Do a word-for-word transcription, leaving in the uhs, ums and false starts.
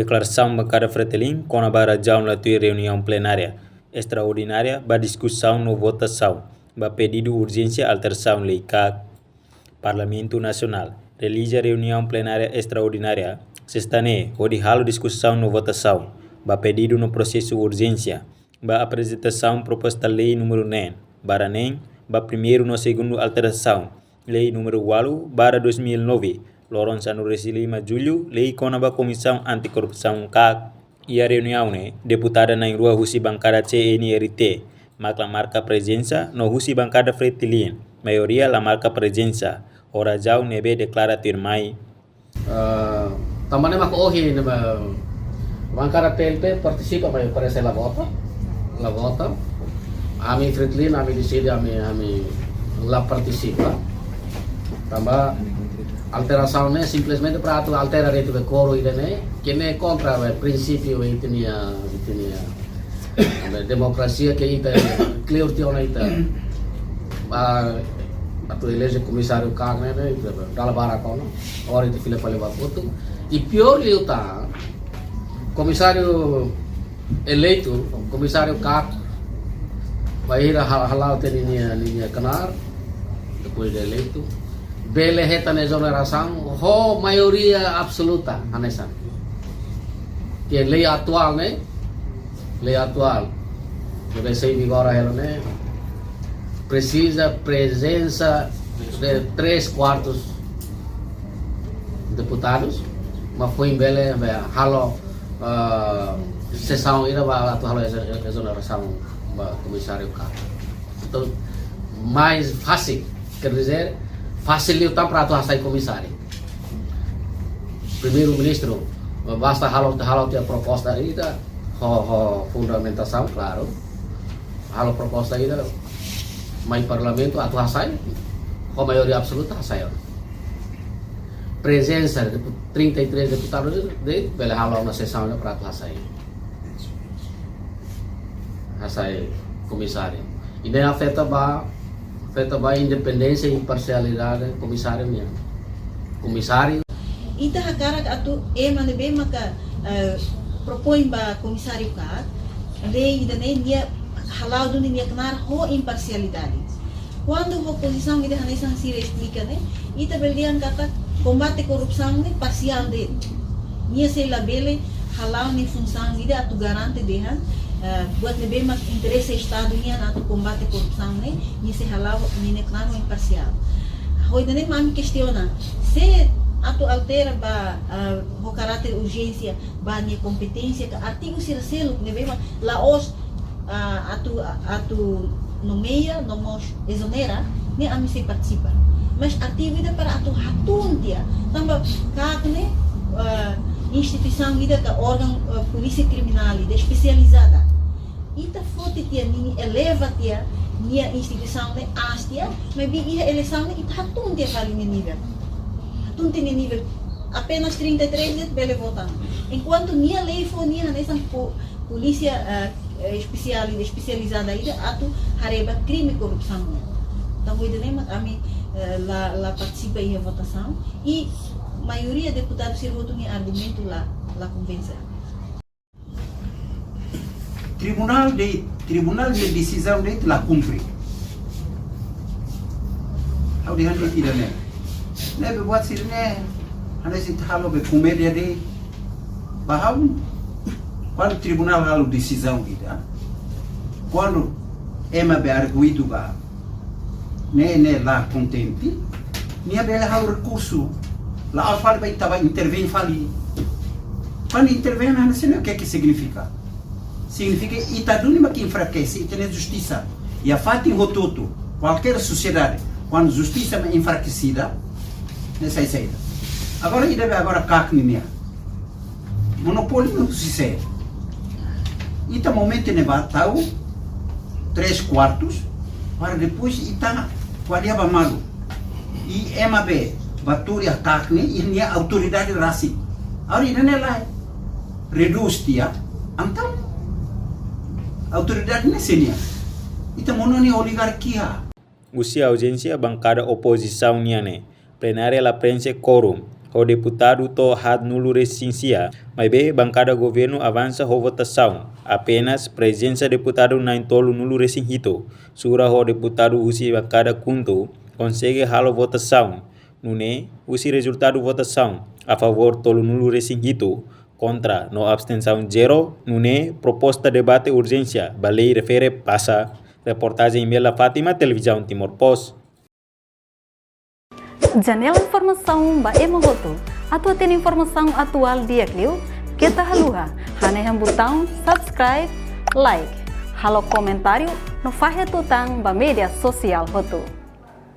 Deklarasaun Bankada Fretilin kona-ba razaun la tuir reuniaun plenária estraordinária ba diskusaun no votasaun ba pedidu urjénsia alterasaun lei KAK Parlamentu Nasionál realiza reuniaun plenária estraordinária sesta ne'e hodi halo diskusaun no votasaun ba pedidu no prosesu urjénsia ba aprezentasaun proposta lei númeru neen barra neen ba primeiru no segundu alterasaun lei númeru ualu barra dois mil e nove, loron sanulu-resin-lima Jullu, lei kona-ba Komisaun Anti-Korrupsaun KAK. Iha reuniaun ne'e, deputada na'in-rua husi bankada C N R T mak la marka prezensa, no husi bankada Fretilin, maioria la marka prezensa, ho razaun ne'ebé deklara tuirmai. Eh, tanba ne'e mak ohin ne'e mak bankada T L P partisipa, maibé parese la vota, la vota. Ami Fretilin, ami deside, ami, ami la partisipa. Tanba alterasaun ne'e simplesmente para atu altera de'it be kórum ida-ne'e, ke ne'e kontra be prinsípiu ita-nia, ita-nia, be demokrasia ke ita, clear tiha ona ita. Ba, atu eleje komisáriu KAK ne'e, ne'e, ita dala barak ona, ohin ita fila fali ba votu. I piór liután, komisáriu eleitu, komisáriu KAK, bainhira hal-, hala'o tiha ninia, ninia knaar, depois de eleitu, bele hetan ezonerasaun ho maioria absoluta, hanesan. Ke lei atuál ne'e, lei atuál, ne'ebé sei vigora hela ne'e, presiza prezensa de três quartos deputadus, mak foin bele, be, halo, ah, sesaun ida ba atu halo ezo-, ezonerasaun ba komisáriu KAK. Entaun, mais fácil, quer dizer, fácil liután para atu hasai komisáriu. Primeiru-Ministru, basta halo, halo tiha proposta ida, ho, ho fundamentasaun, klaru. Halo proposta ida, mai Parlamentu atu hasai, ho maioria absoluta hasai. Prezensa de trinta e três deputadus de'it, bele halo ona sesaun para atu hasai. Hasai komisáriu. I ne'e afeta ba, afeta ba independénsia i imparsialidade komisáriu nian. Komisáriu. Ita hakarak atu ema ne'ebé maka, eh, propoin ba komisáriu KAK, lei ida-ne'e nia hala'o duni nia knaar ho imparsialidade. Kuandu ho pozisaun ida hanesan sira esplika ne'e, ita bele dehan katak kombate korrupsaun ne'e parsiál de'it. Nia sei labele hala'o nia funsaun ida atu garante dehan, eh, buat ne'ebé mak interese Estadu nian atu kombate korrupsaun ne'e, nia sei hala'o nia knaar ho imparsiál. Ho ida-ne'e mak ami kestiona, se atu altera ba, eh, ho karáter urjénsia, ba nia kompeténsia ka artigu sira seluk ne'ebé mak la'ós, ah, atu, atu nomeia, no mós ezonera, ne'e ami sei partisipa. Mas artigu ida para atu hatún tiha, tanba KAK ne'e, ah, instituisaun ida ka órgaun, ah, polísia kriminál ida espesializada. Ita foti tiha ninia, eleva tiha nia instituisaun ne'e aas tiha, maibé iha eleisaun ne'e ita hatún tiha fali nia nivel. Hatún tiha nia nivel. Apenas trinta e três de'it bele vota. Enkuantu nia lei fó nia hanesan po-, polísia, eh, eh, espesiál, espesializada ida atu haree ba krime korrupsaun. Entaun, ho ida-ne'e mak ami, eh, la, la partisipa iha votasaun. I maioria deputadu sira hotu nia argumentu la, la konvense. Tribunál de, tribunál nia desizaun de'it la kumpre. Ha'u dehan de'it ida-ne'e. Ne'ebé buat sira-ne'e, hanesan ita halo be komédia de'it. Ba ha'u, kuandu tribunál halo desizaun ida, kuandu ema be arguidu ba ne'e, ne'e la kontente, nia bele halo rekursu, la'o fali ba ita ba intervein fali. Kuandu intervein, hanesan ne'e, o que que significa? Signifika ita duni mak enfrakese ita-nia justisa. Iha fatin hotu-hotu, kualkér sosiedade, kuandu justisa mak enfrakesida, ne'e sai saida. Agora, ida be agora KAK nian. Monopóliu husi sé? Ita momentu ne'ebá tau três quartos, para depois ita ko'alia ba malu. I ema be ba tuur iha KAK ne'e, iha nia autoridade rasik. Agora ida-ne'e lae, redús tiha, entaun autoridade ne'e sé nian? Ita monu nia oligarkia. Husi auzénsia bankada opozisaun nian ne'e, plenária la preenxe kórum, ho deputadu to'o haat nulu resin sia, maibé bankada governu avansa ho votasaun. Apenas prezensa deputadu na'in tolu nulu resin hitu, sura ho deputadu husi bankada KHUNTO, konsege halo votasaun. Nune'e, husi rezultadu votasaun, a favór tolu nulu resin hitu, kontra no abstensaun zero, nune'e proposta debate urjénsia ba lei refere pasa. Reportajen Mela Fátima, Televizaun Timor Post. Janela informasaun ba ema hotu. Atu hatene informasaun atuál di'ak liu, keta haluha hanehan butaun subscribe, like, halo komentáriu no fahe tutan ba média sosiál hotu.